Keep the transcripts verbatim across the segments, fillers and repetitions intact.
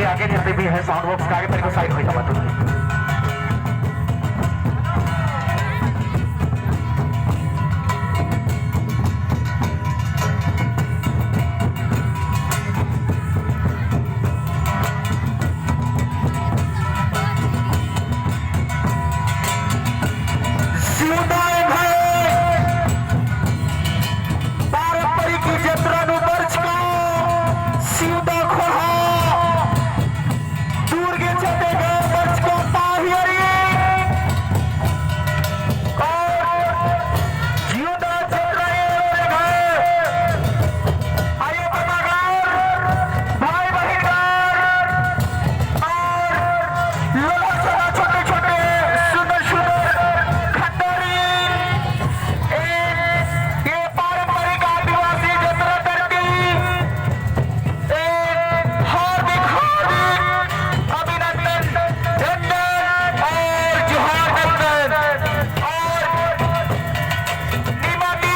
आगे जितने भी हैं sound box का आगे तनिक side होई जावा तो। सिउदा एंग्है पारंपरिक जतरा नू बरचका सिउदा ख़ोंड़हा दूर गे छत्तीसगढ़ बरचका पाहियरी और जिउदा जतरा एरोर एंग्है आयो बाबागर, भाई बहिनगर और लोला सदा छोटे छोटे सुंदर सुंदर खद्दरी ए, ए पारंपरिक आदिवासी जतरा तरती ए हार्दिक हार्दिक अभिनंदन, नंदन और जोहार नंदन और निमा ती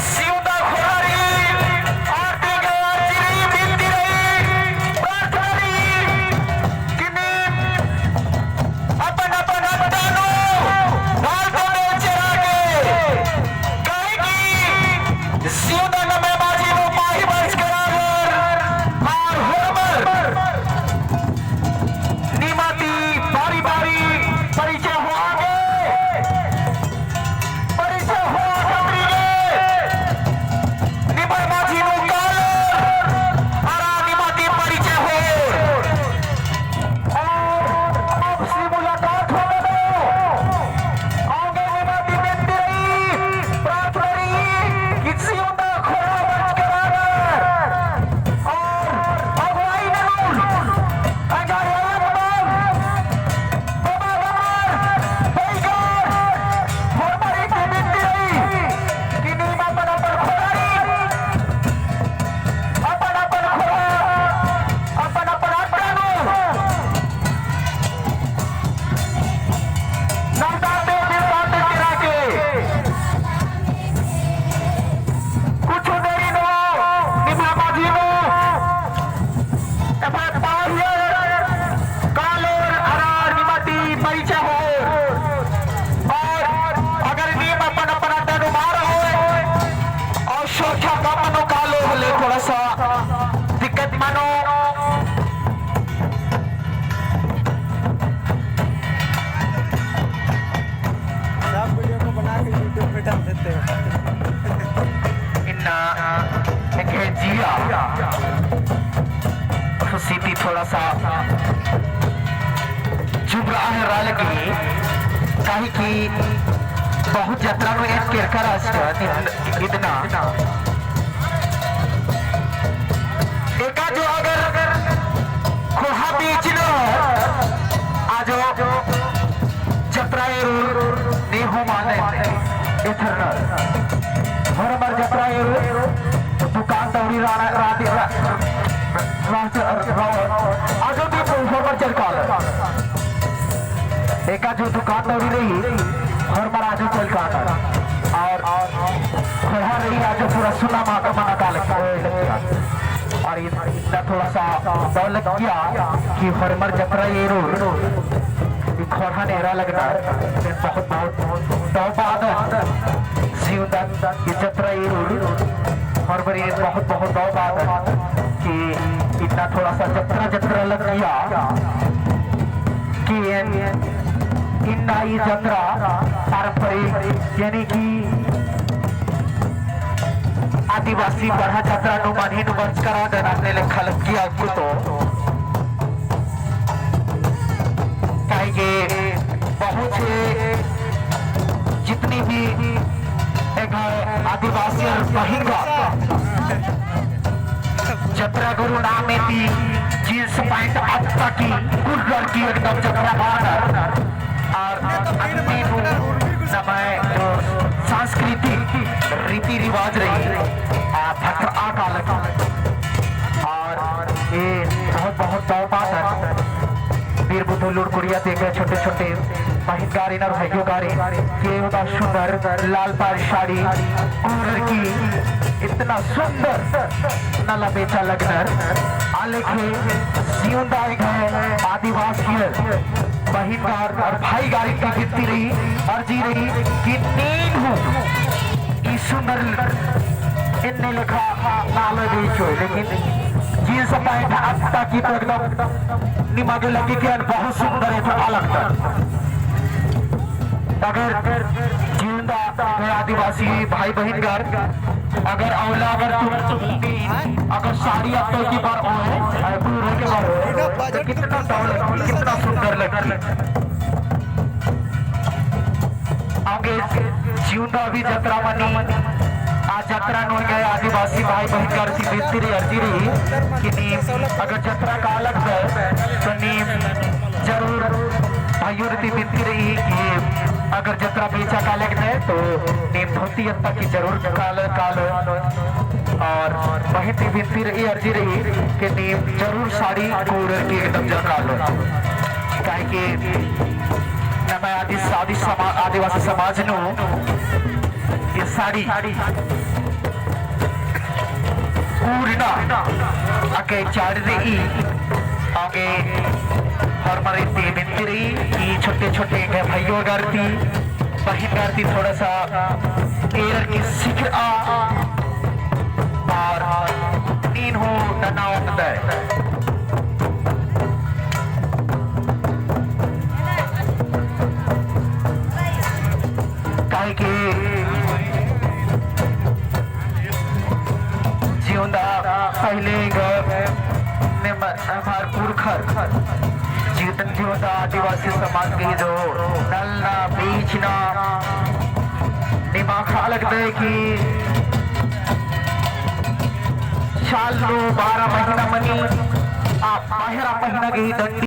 सिउदा ख़ोंड़हा रई, आरती गे अर्जी रई, बिनती रई, प्रार्थना रई, कि नीम अपन अपन अड्डा नू बालतो नेलचर आगे, काहे कि सिउदा नम्है माझी नू पाही बरचकर आलर, आर होरमर निमा ती बारी बारी परिचय होआ गे। परिचय होआ खतरी गे। निम्है माझी नू कालोर, अरा निमा ती परिचय होओर। और आपसी मुलाकात होने दो। आगे निमा ती बिनती रई, प्रार्थना रई, कि सिउदा ख़ोंड़हा बरचकर आलर। और अगुवाई ननोर, अजय आयंग बम, बाबा गमर, बैगर, होरमर ती बिनती रई, कि नीम अपन अपन ख़ोंड़हा रई, अपन अपन ख़ोंड़हा, अपन अपन अड्डा नू नलता ते बिरता ते केरा के। कुछ देरी नू निम्है माझी नू एम्है पाहियर कालोर अरा निमा ती परिचय होओर। और अगर नीम अपन अपन अड्डा नू मल रओय और संख्या कम नू कालोर होले थोड़ा सा दिक्कत मनो। सब वीडियो को बना के YouTube पे डाल देते हैं। इन्ना एंग्है जिया खुशी ती थोड़ा सा जुबरा है राल की, काहे कि बहुत जतरा नू एन केरकर अस इद-, इदना। एका जो अगर ख़ोंड़हा बीच नू आजो जतरा एरोर नेहू माने एथरनर। होरमर जतरा एरोर दुकान दौरी राना, राती रा-, रात, रा-, आजो भी होरमर चल कालर। एका जो दुकान दौरी रई, होरमर आजो चल कालर। और ख़ोंड़हा रई आजो पूरा सुना माका मना कालर। और इन्ना थोड़ा सा दव लग्गिया कि होरमर जतरा एरोर ई ख़ोंड़हा नू एरा लगनर, एन बहुत बहुत दव बअदन। सिउदन ई जतरा एरोर होरमर, एन बहुत बहुत दव बअदन कि इन्ना थोड़ा सा जतरा जतरा लग्गिया कि एन इन्ना ई जतरा पारंपरिक यानी कि आदिवासी बरहा जतरा नू मनी नू बरचकर आदन अन्ने लेखा लग्गिया कुतो। काहे कि बहुत से जितनी भी एंग्है आदिवासी और बहिंगा जतरा गुरु नामे ती जींस पैंट अत्ता की कुर्रर की एकदम जतरा बानर। और अन्ने नू नम्है जो सांस्कृतिक रीति रिवाज रई, आ भटरा कालक। और ए बहुत बहुत दव बअदन बीर बुधु लुड़कुड़िया ती एंग्है छोटे छोटे बहिन गारिन और भइयो गारिन के उदा सुंदर लाल पाड़ साड़ी कुर्रर की इतना सुंदर नलआ बेचा लगनर। आलेखे जिउंदा एंग्है आदिवासी बहिनगर और भाईगर की बिनती रई, अर्जी रई कि नीन हूँ ई सुंदर एन्ने लेखा नलआ बेचोय, लेकिन जिन सपा एंग्है अत्ता की तो एकदम निमा गे लग्गी कि बहुत सुंदर एथरआ लगदत। अगर जिउंदा आदिवासी भाई बहिनगर, अगर अवला अगर तुम, तुम नीन अगर साड़ी अत्तोय की बरओय, अ, पूरे की बरओय, तो कितना डौल लग्गी, कितना सुंदर लग्गी। आगे जिउंदा भी जतरा मनी, आ जतरा नू एंग्है आदिवासी भाई बहिनगर ती बिनती रई, अर्जी रई कि नीम अगर जतरा का लगदय तो नीम जरूर भइयोर ती बिनती रई कि अगर जतरा बेचा का लगदय तो नीम धोती अत्ता की जरूर कालो, कालो। और बहिन ती बिनती रई, अर्जी रई कि नीम जरूर साड़ी कुड़र की एकदम जरूर कालो। काहे कि नम्है आदि, आदि समा-, आदिवासी समाज नू ये साड़ी पूरना अक्के चाड़ रई, आगे हर मरे ती बिनती रई कि छोटे छोटे एंग्है भइयोगर ती, बहिनगर ती थोड़ा सा एरर की सिखरआ और नीन हूँ नना ओंगदय। काहे कि जिउंदा पहिले ग-, ने म-, हमार पुरखर, जिउंदा, जिउंदा आदिवासी समाज की जो नलना, बेचना, निमा खा लगदय कि साल नू बारह महीना मनी, आ बारह महीना की डंडी